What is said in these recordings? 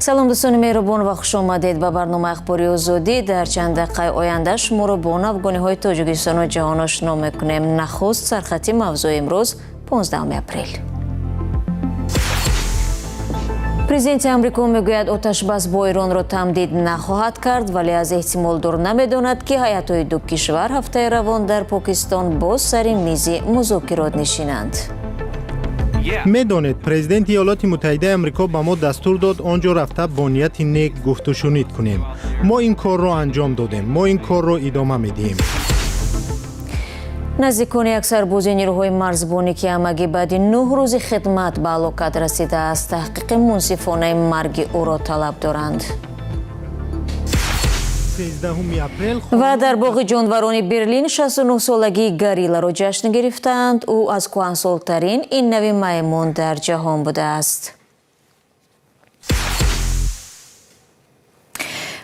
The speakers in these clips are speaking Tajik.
Салом, дӯстони меҳрубон, ва хуш омадед ба барномаи Ахбори Озодӣ. Дар чанд дақиқаи оянда шуморо бо навгониҳои Тоҷикистону ҷаҳон ошно мекунем. Нахуст сархати мавзӯи имрӯз, 15 апрел. Президенти Амрико мегӯяд, оташбас бо Иронро тамдид нахоҳад кард, вале аз эҳтимол дур намедонад, ки ҳайатҳои ду кишвар ҳафтаи равон дар Покистон боз сари мизи музокирот нишинанд. Медонед, Президенти Иёлоти Муттаҳидаи Амрико ба мо дастур дод он ҷо рафта бо нияти нек гуфтушунид кунем. Мо ин корро анҷом додем, мо ин корро идома медиҳем. Наздикони як сарбози нирӯҳои марзбонӣ, ки ҳамагӣ баъди 9 рӯзи хидмат ба ҳалокат расидааст, таҳқиқи мунсифонаи марги ӯро талаб доранд. Ва дар боғи ҷонварони Берлин 69-солагии горилларо ҷашн гирифтаанд. Ӯ аз кӯҳансолтарин ин нави маймун дар ҷаҳон будааст.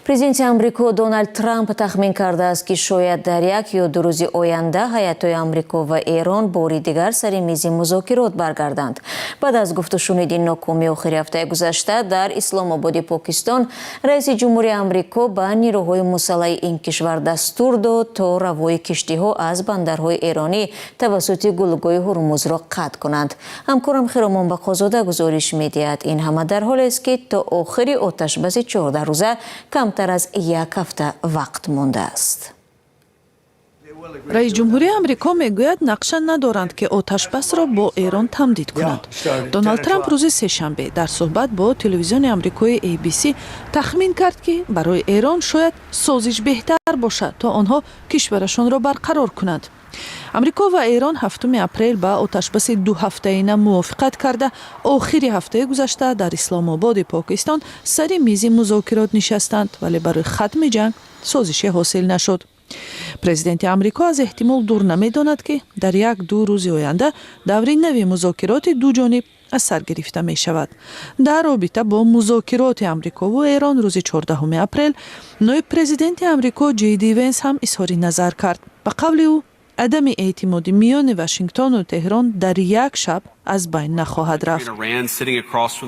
Президенти Амрико Доналд Трамп тахмин кардааст, ки шояд дар 1 ё 2 рӯзи оянда ҳайатҳои Амрико ва Эрон бори дигар сари мизи музокирот баргарданд. Баъд аз гуфтушуниди нокоми охири ҳафтаи гузашта дар Исломободи Покистон, раиси ҷумҳури Амрико ба нирӯҳои мусаллаҳи ин кишвар дастур дод, то равои киштиҳо аз бандарҳои эронӣ тавассути гулӯгоҳи Ҳурмузро қатъ кунанд. Ҳамкорам Хиромон Бақозода гузориш медиҳад. Ин ҳама дар ҳолест, ки то охири оташбаси 14-рӯза камтар аз як ҳафта вақт мондааст. Раис ҷумҳурии Амрико мегӯяд, нақша надоранд, ки оташбасро бо Эрон тамдид кунанд. Доналд Трамп рӯзи сешанбе дар суҳбат бо телевизиони амрикои ABC тахмин кард, ки барои Эрон шояд созиш беҳтар бошад, то онҳо кишварашонро барқарор кунанд. Амрико ва Эрон 7 апрел ба оташбаси дуҳафтаина мувофиқат карда, охири ҳафтаи гузашта дар Исломободи Покистон сари мизи музокирот нишастанд, вале барои хатми ҷанг созише ҳосил нашуд. Президенти Амрико аз эҳтимол дур намедонад, ки дар 1-ду рӯзи оянда даври нави музокироти дуҷониб аз сар гирифта мешавад. Дар робита бо музокироти Амрикову Эрон рӯзи 14 апрел ноиб президенти Амрико Ҷейди Венс ҳам изҳори назар кард. Ба қавли ӯ, адами эътимоди миёни Вашингтону Теҳрон дар як шаб аз байн нахоҳад рафт.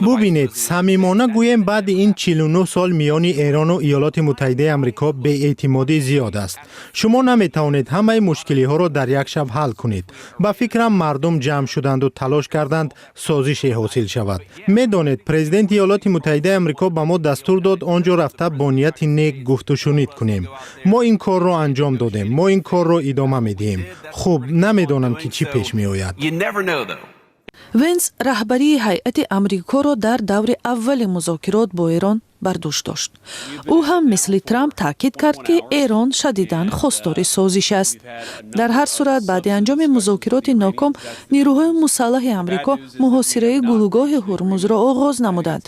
Бубинед, самимона гӯем, баъди ин 49 сол миёни Эрону Иёлоти Муттаҳидаи Амрико беэътимодӣ зиёд аст. Шумо наметавонед ҳамаи мушкилиҳоро дар як шаб ҳал кунед. Ба фикрам, мардум ҷамъ шуданду талош карданд, созише ҳосил шавад. Медонед, Президенти Иёлоти Муттаҳидаи Амрико ба мо дастур дод он ҷо рафта бо нияти нек гуфтушунид кунем. Мо ин корро анҷом додем, мо ин корро идома медиҳем. Хуб, намедонам, ки чӣ пеш меояд. Венс раҳбарии ҳайати Амрикоро дар даври аввали музокирот бо Эрон бар дӯш дошт. Ӯ ҳам мисли Трамп таъкид кард, ки Эрон шадидан хостори созиш аст. Дар ҳар сурат, баъди анҷоми музокироти ноком нирӯҳои мусаллаҳи Амрико муҳосираи гулӯгоҳи Ҳурмузро оғоз намуданд.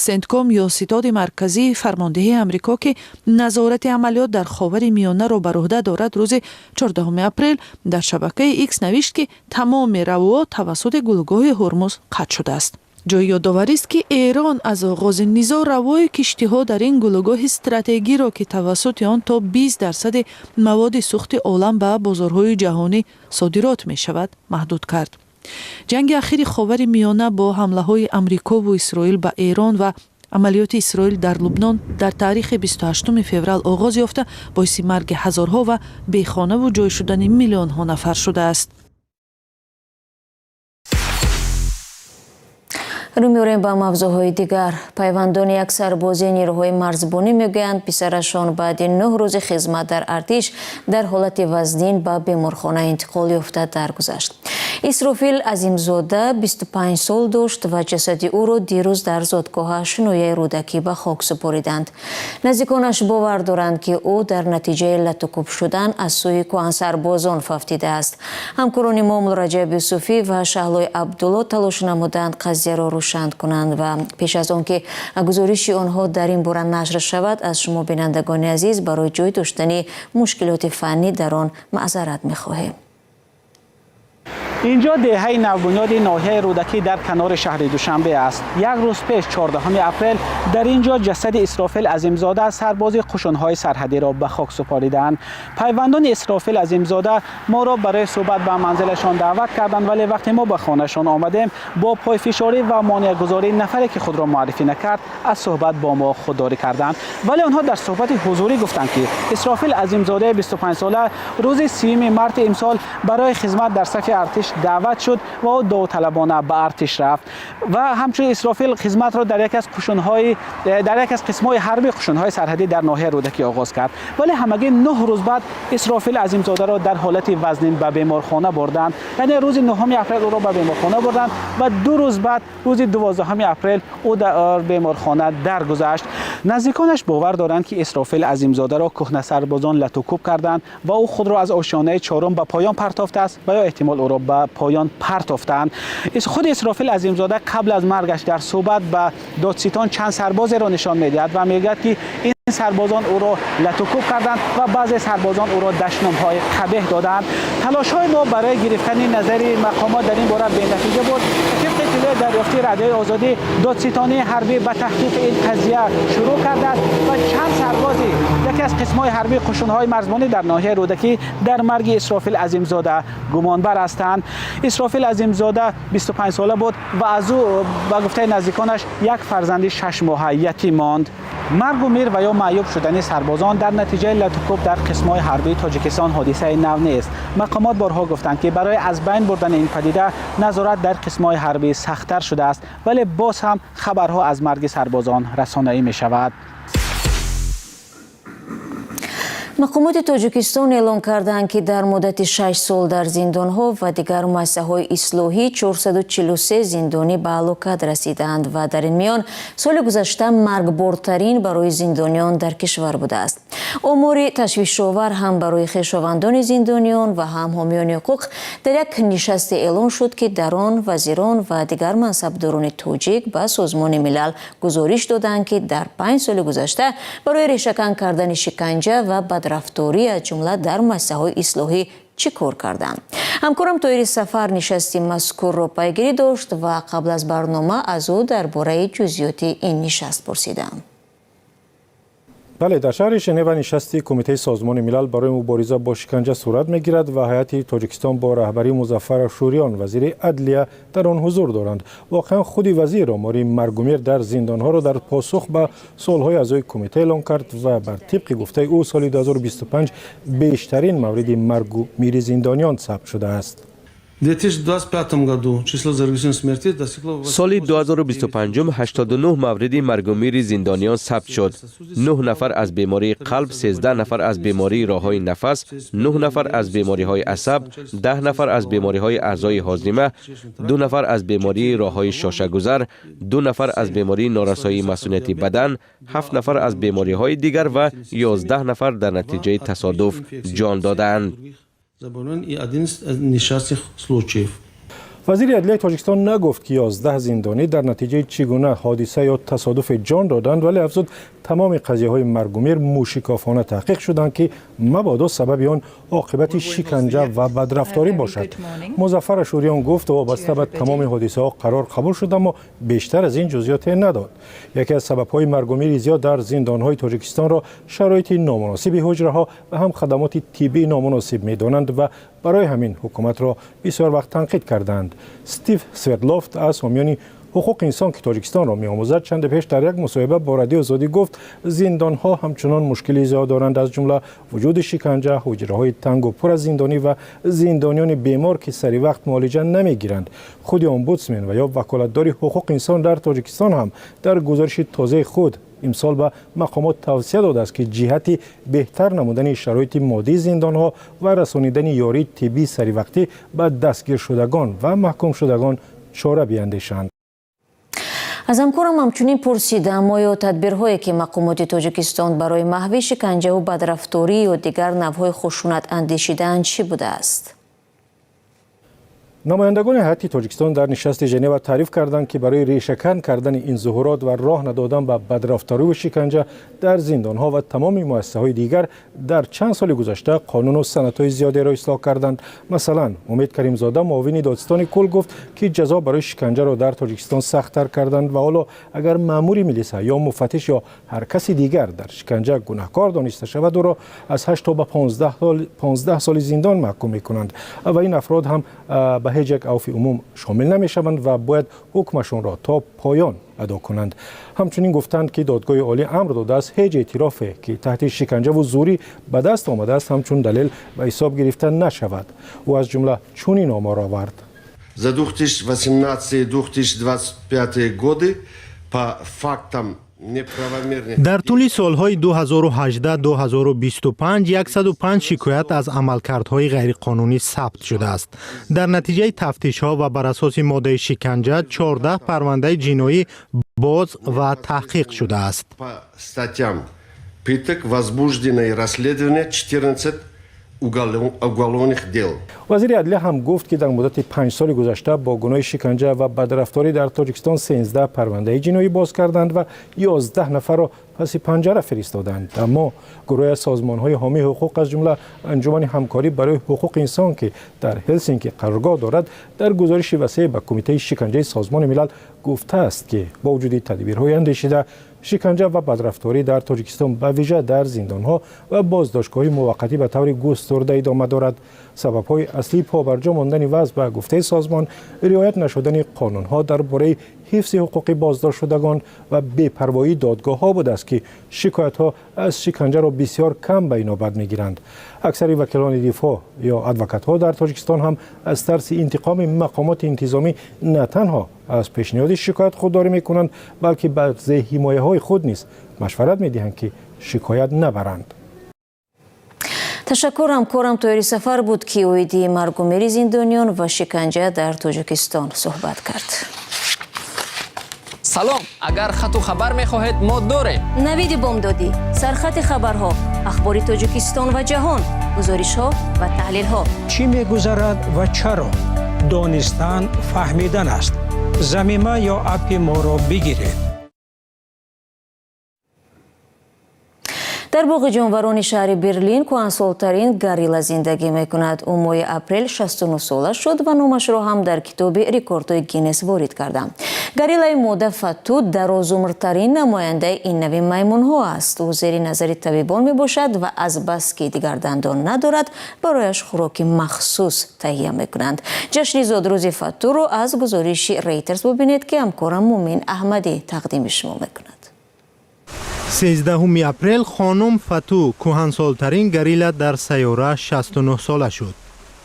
Сентком ё Ситоди марказии фармондеҳии Амрико, ки назорати амалиёт дар Ховари Миёнаро бар уҳда дорад, рӯзи 14 апрел дар шабакаи Икс навишт, ки тамоми равоот тавассути гулӯгоҳи Ҳурмуз қатъ шудааст. Ҷои ёдоварист, ки Эрон аз оғози низоъ равои киштиҳо дар ин гулӯгоҳи стратегиро, ки тавассути он то 20 дарсади маводи сӯхти олам ба бозорҳои ҷаҳонӣ содирот мешавад, маҳдуд кард. Ҷанги ахири Ховари Миёна бо ҳамлаҳои Амрикову Исроил ба Эрон ва амалиёти Исроил дар Лубнон дар таърихи 28 феврал оғоз ёфта, боиси марги ҳазорҳо ва бехонаву ҷой шудани миллионҳо нафар шудааст. Рӯ меорем ба мавзӯъҳои дигар. Пайвандони як сарбози нирӯҳои марзбонӣ мегӯянд, писарашон баъди 9 рӯзи хизмат дар артиш дар ҳолати вазнин ба беморхона интиқол ёфта даргузашт. Исрофил Азимзода 25 сол дошт ва ҷасади ӯро дирӯз дар зодгоҳаш, ноҳияи Рӯдакӣ, ба хок супориданд. Наздиконаш бовар доранд, ки ӯ дар натиҷаи латукӯб шудан аз сӯи кӯҳансарбозон фавтидааст. Ҳамкорони мо Муллораҷаб Юсуфӣ ва Шаҳлои Абдулло талош намуданд қазияро рӯшан кунанд ва пеш аз он ки гузориши онҳо дар ин бора нашр шавад, аз шумо, бинандагони азиз, барои ҷой доштани мушкилоти фаннӣ дар он маъзарат мехоҳем. Инҷо деҳаи навбунёди ноҳияи Рӯдакӣ дар канори шаҳри Душанбе аст. Як рӯз пеш, 14 апрел, дар ин ҷо ҷасади Исрофил Азимзода, сарбози қушунҳои сарҳадиро ба хок супориданд. Пайвандони Исрофил Азимзода моро барои суҳбат ба манзилашон даъват карданд, вале вақте мо ба хонаашон омадем, бо пойфишорӣ ва монеагузории нафаре, ки худро муаррифӣ накард, аз суҳбат бо мо худдорӣ карданд. Вале онҳо дар суҳбати ҳузурӣ гуфтанд, ки Исрофил Азимзодаи 25сола рӯзи 30 марти имсол барои хизмат дар сафи артиш даъват шуд ва ӯ довталабона ба артиш рафт. Ва ҳамчунин Исрофил хизматро дар яке аз қисмҳои ҳарбии қушунҳои сарҳадӣ дар ноҳияи Рӯдакӣ оғоз кард. Вале ҳамагӣ 9 рӯз баъд Исрофил Азимзодаро дар ҳолати вазнин ба беморхона бурданд. Яъне рӯзи 9 апрел ӯро ба беморхона бурданд ва 2 рӯз баъд, рӯзи 12 апрел, ӯ дар беморхона даргузашт. Наздиконаш бовар доранд, ки Исрофил Азимзодаро кӯҳнасарбозон латукӯб карданд ва ӯ худро аз ошёнаи чорум ба поён партофтааст ва ё эҳтимол ӯро ба поён партофтаанд. Худи Исрофил Азимзода қабл аз маргаш дар суҳбат ба додситон чанд сарбозеро нишон медиҳад ва мегӯяд, ки ин сарбозон ӯро латукӯб карданд ва баъзе сарбозон ӯро дашномҳои қабеҳ доданд. Талошҳои мо барои гирифтани назари мақомот дар ин бора бенатиҷа буд. Тибқи иттилои дарёфтии Радиои Озодӣ, додситонии ҳарбӣ ба таҳқиқи ин қазия шурӯъ кардааст ва чанд сарбози яке аз қисмҳои ҳарбии қушунҳои марзбонӣ дар ноҳияи Рӯдакӣ дар марги Исрофил Азимзода гумонбар ҳастанд. Исрофил Азимзода 25 сола буд ва аз ӯ, ба гуфтаи наздиконаш, як фарзанди 6 моҳа ятим монд. Маргу мир ва ё маъюб шудани сарбозон дар натиҷаи латукӯб дар қисмҳои ҳарбии Тоҷикистон ҳодисаи нав нест. Мақомот борҳо гуфтанд, ки барои аз байн бурдани ин падида назорат дар қисмҳои ҳарбӣ сахттар шудааст, вале боз ҳам хабарҳо аз марги сарбозон расонаӣ мешавад. Мақомоти Тоҷикистон эълон карданд, ки дар муддати 6 сол дар зиндонҳо ва дигар муассисаҳои ислоҳӣ 443 зиндонӣ ба ҳалокат расидаанд ва дар ин миён соли гузашта маргбортарин барои зиндониён дар кишвар будааст. Омори ташвишовар ҳам барои хешовандони зиндониён ва ҳам ҳомиёни ҳуқуқ дар як нишасте эълон шуд, ки дар он вазирон ва дигар мансабдорони тоҷик ба Созмони Милал гузориш доданд, ки дар 5 соли гузашта барои решакан кардани шиканҷа ва бадрафторӣ, аз ҷумла дар муассисаҳои ислоҳӣ, чӣ кор карданд. Ҳамкорам Тоҳири Сафар нишасти мазкурро пайгирӣ дошт ва қабл аз барнома аз ӯ дар бораи ҷузъиёти ин нишаст пурсидам. Бале, дар шаҳри Женева нишасти Кумитаи Созмони Милал барои мубориза бо шиканҷа сурат мегирад ва ҳайати Тоҷикистон бо раҳбарии Музаффар Ашӯриён, вазири адлия, дар он ҳузур доранд. Воқеан, худи вазир омори маргумир дар зиндонҳоро дар посух ба суолҳои аъзои кумита эълон кард ва бар тибқи гуфтаи ӯ, соли 2025 бештарин мавриди маргу мири зиндониён сабт шудааст. В 2025 году число зарегистрированных смертей достигло. Соли 2025 89 мавриди маргумири зиндониён сабт шуд. 9 нафар аз бемории қалб, 13 нафар аз бемории роҳҳои нафас, 9 нафар аз бемориҳои асаб, 10 нафар аз бемориҳои аъзои ҳозима, 2 нафар аз бемории роҳҳои шошагузар, 2 нафар аз бемории норасоии масунияти бадан, 7 нафар аз бемориҳои дигар ва 11 нафар дар натиҷаи тасодуф ҷон додаанд. Заболеваний и 11 несчастных случаев. Вазири адлияи Тоҷикистон нагуфт, ки 11 зиндонӣ дар натиҷаи чӣ гуна ҳодиса ё тасодуфе ҷон доданд, вале афзуд, тамоми қазияҳои маргумир мӯшикофона таҳқиқ шуданд, ки мабодо сабаби он оқибати шиканҷа ва бадрафторӣ бошад. Музаффар Ашӯриён гуфт, вобаста ба тамоми ҳодисаҳо қарор қабул шуд, аммо бештар аз ин ҷузъиёте надод. Яке аз сабабҳои маргумири зиёд дар зиндонҳои Тоҷикистонро шароити номуносиби ҳуҷраҳо ва ҳам хадамоти тиббии номуносиб медонанд ва барои ҳамин ҳукуматро бисёр вақт танқид карданд. Стив Свердлофт аз ҳомиёни ҳуқуқи инсон, ки Тоҷикистонро меомӯзад, чанде пеш дар як мусоҳиба бо Радиои Озодӣ гуфт, зиндонҳо ҳамчунон мушкили зиёд доранд, аз ҷумла вуҷуди шиканҷа, ҳуҷраҳои тангу пур аз зиндонӣ ва зиндониёни бемор, ки сари вақт муолиҷа намегиранд. Худи омбудсмен ва ё ваколатдори ҳуқуқи инсон дар Тоҷикистон ҳам дар гузориши тозаи худ имсол ба мақомот тавсия додааст, ки ҷиҳати беҳтар намудани шароити моддии зиндонҳо ва расонидани ёрии тиббии саривақтӣ ба дастгиршудагон ва маҳкумшудагон чора биандешанд. Аз ҳамкорам ҳамчунин пурсидам, оё тадбирҳое, ки мақомоти Тоҷикистон барои маҳви шиканҷаву бадрафторӣ ё дигар навъҳои хушунат андешидаанд, чӣ будааст? Намояндагони ҳайати Тоҷикистон дар нишасти Женева таъриф карданд, ки барои решакан кардани ин зуҳурот ва роҳ надодан ба бадрафториву шиканҷа дар зиндонҳо ва тамоми муассисаҳои дигар дар чанд соли гузашта қонуну санадҳои зиёдеро ислоҳ карданд. Масалан, Умед Каримзода, муовини додситони кул, гуфт, ки ҷазо барои шиканҷаро дар Тоҷикистон сахттар карданд ва ҳоло агар маъмури милиса ё муфаттиш ё ҳар каси дигар дар шиканҷа гунаҳкор дониста шавад, ӯро аз 8 то ба 15 соли зиндон маҳкум мекунанд ва ин афрод ҳам ба ҳеҷ як авфи умум шомил намешаванд ва бояд ҳукмашонро то поён адо кунанд. Ҳамчунин гуфтанд, ки Додгоҳи Олӣ амр додааст, ҳеҷ эътирофе, ки таҳти шиканҷаву зӯрӣ ба даст омадааст, ҳамчун далел ба ҳисоб гирифта нашавад. Ӯ аз ҷумла чунин омор овард: За 2018-2025 годы по фактам Дар тӯли солҳои 2018-2025 105 шикоят аз амалкардҳои ғайриқонунӣ сабт шудааст. Дар натиҷаи тафтишҳо ва бар асоси моддаи шиканҷа 14 парвандаи ҷиноӣ боз ва таҳқиқ шудааст. По статьям пыток возбуждено и расследовано 14 уголовных дел. Вазири адлия ҳам гуфт, ки дар муддати 5 соли гузашта бо гуноҳи шиканҷа ва бадрафторӣ дар Тоҷикистон 13 парвандаи ҷиноӣ боз карданд ва 11 нафарро паси панҷара фиристоданд. Аммо гурӯҳе аз созмонҳои ҳомии ҳуқуқ, аз ҷумла Анҷумани ҳамкорӣ барои ҳуқуқи инсон, ки дар Ҳелсинки қароргоҳ дорад, дар гузориши васеъ ба Кумитаи шиканҷаи Созмони Милал гуфтааст, ки бо вуҷуди тадбирҳои андешида, шиканҷа ва бадрафторӣ дар Тоҷикистон, ба вижа дар зиндонҳо ва боздоштгоҳҳои муваққатӣ, ба таври густурда идома дорад. Сабабҳои аслии побарҷо мондани вазъ, ба гуфтаи созмон, риоят нашудани қонунҳо дар бораи ҳифзи ҳуқуқи боздоштшудагон ва бепарвоии додгоҳҳо будааст, ки шикоятҳо аз шиканҷаро бисёр кам ба инобат мегиранд. Аксари вакилони дифоъ ё адвокатҳо дар Тоҷикистон ҳам аз тарси интиқоми мақомоти интизомӣ на танҳо аз пешниҳоди шикоят худдорӣ мекунанд, балки ба зеҳимояҳои худ низ машварат медиҳанд, ки шикоят набаранд. Ташаккур. Ҳамкорам Тоҳири Сафар буд, ки оиди маргумири зиндониён ва шиканҷа дар Тоҷикистон суҳбат кард. Салом, агар хату хабар мехоҳед, мо дорем. Навиди бомдодӣ, сархати хабарҳо, ахбори Тоҷикистон ва ҷаҳон, гузоришҳо ва таҳлилҳо. Чӣ мегузарад ва чаро? Донистан фаҳмидан аст. Замима ё аппи моро бигиред. Дар боғи ҷонварони шаҳри Берлин кӯҳансолтарин горилла зиндагӣ мекунад. Ӯ моҳи апрел 69 сола шуд ва номашро ҳам дар китоби рекордҳои Гиннес ворид карданд. Гориллаи мода Фату дарозумртарин намояндаи ин нави маймунҳо аст. Ӯ зери назари табибон мебошад ва азбаски дигар дандон надорад, барояш хӯроки махсус таҳия мекунанд. Ҷашни зодрӯзи Фатуро аз гузориши Рейтерс бубинед, ки ҳамкорам Мумин Аҳмадӣ тақдими шумо мекунад. 13 апрел хонум Фату, кӯҳансолтарин горилла дар сайёра, 69 сола шуд.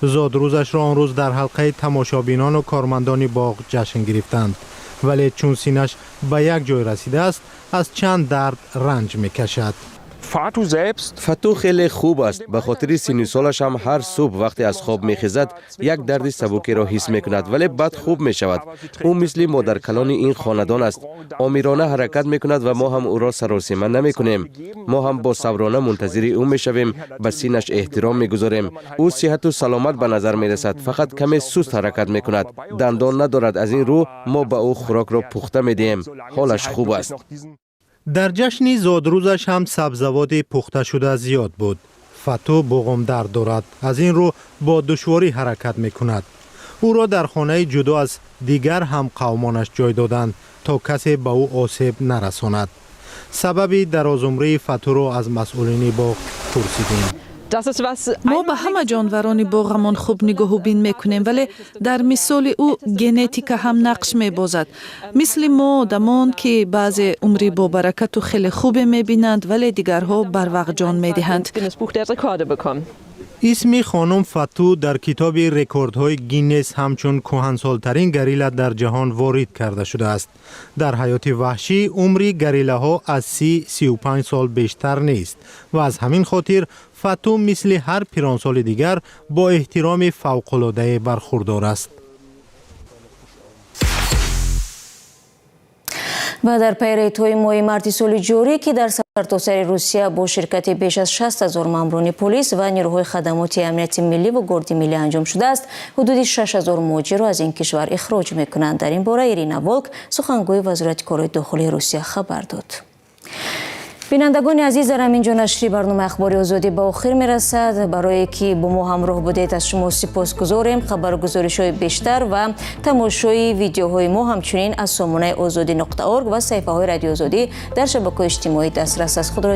Зодрӯзашро он рӯз дар ҳалқаи тамошобинону кормандони боғ ҷашн гирифтанд, вале чун синаш ба як ҷой расидааст, аз чанд дард ранҷ мекашад. Фату хеле хуб аст. Ба хотири синну солаш ҳам ҳар субҳ, вақте аз хоб мехезад, як дарди сабукеро ҳис мекунад, вале баъд хуб мешавад. Ӯ мисли модаркалони ин хонадон аст. Омирона ҳаракат мекунад ва мо ҳам ӯро саросима намекунем. Мо ҳам босаброна мунтазири ӯ мешавем, ба синнаш эҳтиром мегузорем. Ӯ сиҳату саломат ба назар мерасад, фақат каме суст ҳаракат мекунад. Дандон надорад, аз ин рӯ мо ба ӯ хӯрокро пухта медиҳем. Ҳолаш хуб аст. Дар ҷашни зодрӯзаш ҳам сабзавоти пухташуда зиёд буд. Фату буғумдард дорад, аз ин рӯ бо душворӣ ҳаракат мекунад. Ӯро дар хонаи ҷудо аз дигар ҳамқавмонаш ҷой доданд, то касе ба ӯ осеб нарасонад. Сабаби дарозумрии Фатуро аз масъулини боғ пурсидем. Мо ба ҳама ҷонварони боғамон хуб нигоҳубин мекунем, вале дар мисоли ӯ генетика ҳам нақш мебозад, мисли мо одамон, ки баъзе умри бобаракату хеле хубе мебинанд, вале дигарҳо барвақт ҷон медиҳанд. Исми хонум Фату дар китоби рекордҳои Гиннес ҳамчун кӯҳансолтарин горилла дар ҷаҳон ворид карда шудааст. Дар ҳаёти ваҳшӣ умри гориллаҳо аз 30-35 сол бештар нест ва аз ҳамин хотир Фату мисли ҳар пиронсоли дигар бо эҳтироми фавқулоддае бархурдор аст. Ва дар пайи рейдҳои моҳи марти соли ҷорӣ, ки дар сартосари Русия бо ширкати беш аз 60 ҳазор маъмурони полис ва нирӯҳои хадамоти амнияти миллӣ ва гвардияи миллӣ анҷом шудааст, ҳудуди 6 ҳазор муҳоҷирро аз ин кишвар ихроҷ мекунанд. Дар ин бора Ирина Волк, сухангӯи Вазорати корҳои дохилии Русия, хабар дод. Бинандагони азиз, дар ҳамин ҷо нашри барномаи Ахбори Озодӣ ба охир мерасад. Барое ки бо мо ҳамроҳ будед, аз шумо сипосгузорем. Хабару гузоришҳои бештар ва тамошои видеоҳои мо ҳамчунин аз сомонаи озодӣ.org ва саҳифаҳои Радиои Озодӣ дар шабакаҳои иҷтимоӣ дастрас аст. Худро